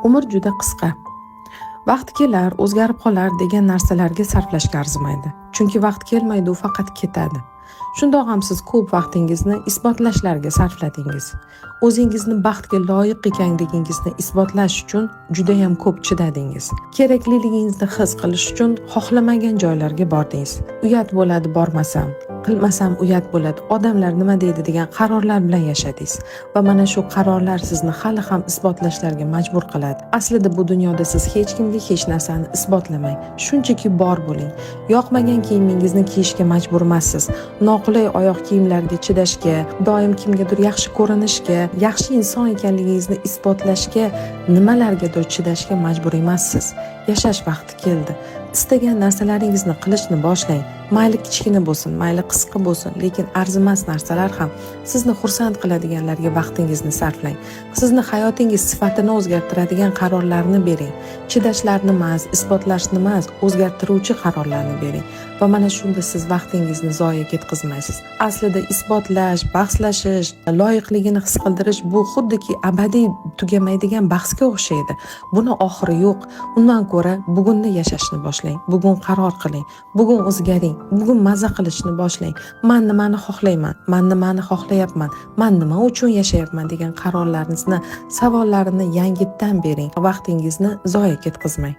Umr juda qisqa. Vaqt kelar, o'zgarib qolar degan narsalarga sarflashga arzimaydi. Chunki vaqt kelmaydi, u faqat ketadi. Shundoq ham siz ko'p vaqtingizni isbotlashlarga sarfladingiz. O'zingizni baxtga loyiq ekanligingizni isbotlash uchun judayam ko'p chidadingiz. Kerakliligingizni his qilish uchun xohlamagan joylarga bordingiz. Uyat bo'ladi bormasam, qilmasam uyat bo'ladi, odamlar nima deydi degan qarorlar bilan yashadingiz va mana shu qarorlar sizni hali ham isbotlashlarga majbur qiladi. Aslida bu dunyoda siz hech kimga hech narsani isbotlamang. Shunchaki bor bo'ling. Yoqmagan kiyimingizni kiyishga majbur emassiz. Noqulay oyoq kiyimlarga chidashga, doim kimgadir yaxshi ko'rinishga, yaxshi inson ekanligingizni isbotlashga, nimalargadir chidashga majbur emassiz. Yashash vaqti keldi. Istagan narsalaringizni qilishni boshlang. Mayli kichkina bo'lsin, mayli qisqa bo'lsin, lekin arzimas narsalar ham sizni xursand qiladiganlarga vaqtingizni sarflang. Sizni hayotingiz sifatini o'zgartiradigan qarorlarni bering. Chidashlarni emas, isbotlashni emas, o'zgartiruvchi qarorlarni bering. Va mana shunda siz vaqtingizni zoya ketkazmaysiz. Aslida isbotlash, bahslashish, loyiqligini his qildirish bu xuddiki abadiy tugamaydigan bahsga o'xshaydi. Buni oxiri yo'q. Undan ko'ra bugunni yashashni boshlang. Bugun qaror qiling. Bugun o'zgaring. Bugun maza qilishni boshlang. Man nimani xohlayman? Man nimani xohlayapman? Man nima uchun yashayapman degan qarorlaringizni, savollarini yangitdan bering. Vaqtingizni zoya ketkazmang.